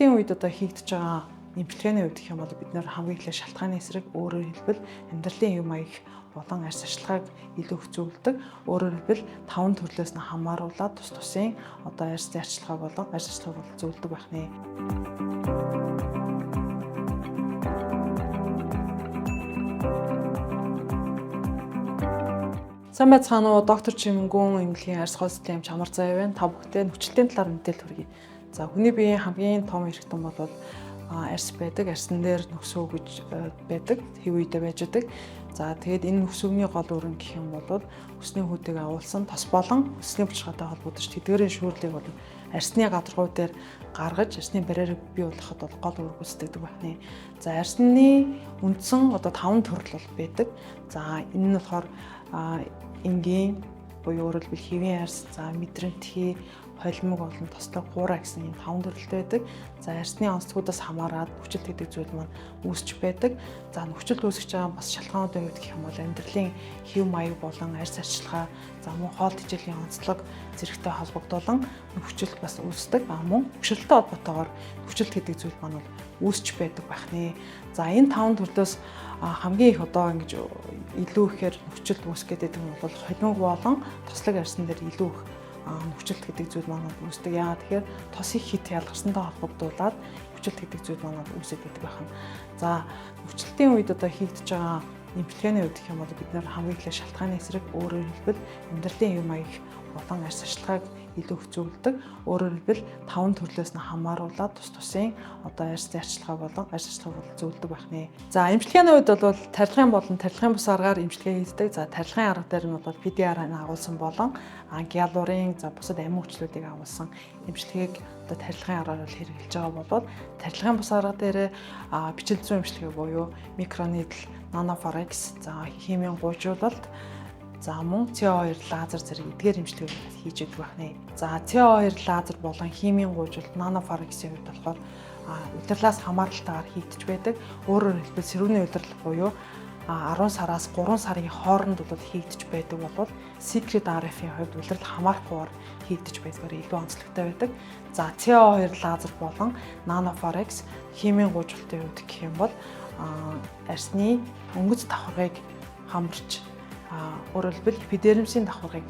Нөхчлөлтийн үед одоо хийгдэж байгаа эмчилгээний үед гэх юм бол бид нэр хамгийн эхлээд шалтгааны эсрэг, өөрөөр хэлбэл амьдралын хэв маяг болон арьс арчилгааг илүү их зөвлөдөг. Өөрөөр хэлбэл таван төрлөөс нь хамааруулаад тус тусын одоо арьсны арчилгаа болон арьс арчилгааг бол зөвлөдөг байх нэ. Сайн байцгаана уу? Доктор Чимэнгүн эмнэлгийн арьс хоолсолтын эмч Амар Заяа байна. Та бүхэндээ нөхчлөлтийн талаар мэдээлэл хүргэе. За, хүний биеийн хамгийн том эрхтэн бол арьс байдаг. Арьсан дээр нөхсөө гэж байдаг. Хэв үедээ байж байдаг. За, тэгээд энэ нөхсөвний гол үүрэг гэх юм бол өсний хүүдийг агуулсан тос болон өсний булчирхаатай холбогдож тэдгээрийн шүүрлийг бол арьсны гадаргуу дээр гаргаж арьсны барьерыг бий болгоход бол гол үүрэг гүйцэтгэдэг байна. За, арьсны үндсэн одоо таван төрөл бол байдаг. За, энэ нь болохоор энгийн буюу өөрөөр хэлбэл хэвийн арьс, за мэдрэмтгий, холимог болон тослог, хуурай гэсэн ийм таван төрөлтэй байдаг. За, арьсны онцлогоодоос хамаарат нөхчлөлт гэдэг зүйл маань үүсч байдаг. За, нөхчлөлт үүсгэж байгаа бас шалтгаануудын хувьд гэх юм бол амьдралын хэв маяг болон арьс арчилгаа, за мөн хоол тэжээлийн онцлог зэрэгтэй холбогдуулан нөхчлөлт бас үүсдэг. А мөн бохирдолтой холбоотойгоор нөхчлөлт гэдэг зүйл маань бол үүсч байдаг байх нэ. За, энэ таван төрлөөс хамгийн их одоо ингэж илүү ихээр нөхчлөлт үүсгэх гэдэг нь бол холимог болон тослог арьсан дээр илүү их нөхчлөлт гэдэг зүйл маань үүсдэг. Яагаад тэгэхээр тос их хит ялгарсантай холбогдуулаад нөхчлөлт гэдэг зүйл маань үүсээд байдаг байна. За, нөхчлөлтийн үед одоо хийгдэж байгаа эмчилгээний үед гэх юм бол бид нэр хамгийн эхлээд шалтгааны эсрэг, өөрөөр хэлбэл амьдралын хэв маяг болон арьс арчилгааг илүү их зөвлөдөг. Өөрөөр хэлбэл таван төрлөөс нь хамааруулаад тус тусын одоо арьсны арчилгаа болон арьс арчилгааг бол зөвлөдөг байх нэ. За, эмчилгээний үед бол тарилгын болон тарилгын бус аргаар эмчилгээ хийдэг. За, тарилгын арга дээр нь бол PDR-ыг агуулсан болон гиалурын, за бусад амин хүчлүүдийг агуулсан эмчилгээг одоо тарилгын аргаар бол хэрэглэж байгаа бол тарилгын бус арга дээр бичил зүйн эмчилгээ буюу микронидл, нанофорекс, за химийн гуйжуулалт, за мөн CO2 лазер зэрэг эдгээр эмчилгээг хийж өгдөг байх нэ. За, CO2 лазер болон химийн гуйжуулалт, нанофорексийн хувьд болохоор улирлаас хамааралтайгаар хийгдэж байдаг. Өөрөөр хэлбэл сэрүүний улирал буюу 10 сараас 3 сарын хооронд бол хийгдэж байдаг бол Secret RF-ийн хувьд улирал хамаарахгүйгээр хийгдэж байдгаар илүү онцлогтой байдаг. За, CO2 лазер болон нанофорекс, химийн гуйжуулалтын хувьд гэх юм бол арьсны өнгөц давхаргыг хамарч, өөрөөр хэлбэл эпидермисийн давхаргыг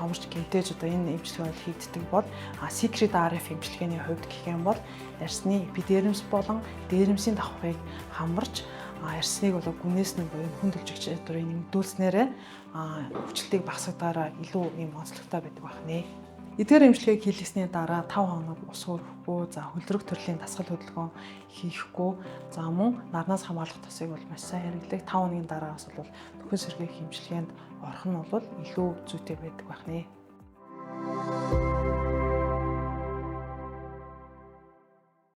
хамарч гэмтээж одоо энэ эмчилгээ бол хийгддэг бол Secret RF эмчилгээний хувьд гэх юм бол арьсны эпидермис болон дермисийн давхаргыг хамарч арьсныг бол гүнээс нь буюу хүн төлжигч чадварыг нэмэгдүүлснээрээ хүчлэлтийг багасгадаараа илүү ийм онцлогтой байдаг байх нэ. Эдгээр эмчилгээг хийлгэсний дараа 5 хоног ус өрөхгүй, за хөлрөх төрлийн дасгал хөдөлгөөн хийхгүй, за мөн нарнаас хамгаалах тосыг бол маш сайн хэрэглэх. 5 хоногийн дараагаас бол нөхөн сэргээх эмчилгээнд орох нь бол илүү зүйтэй байдаг байх нэ.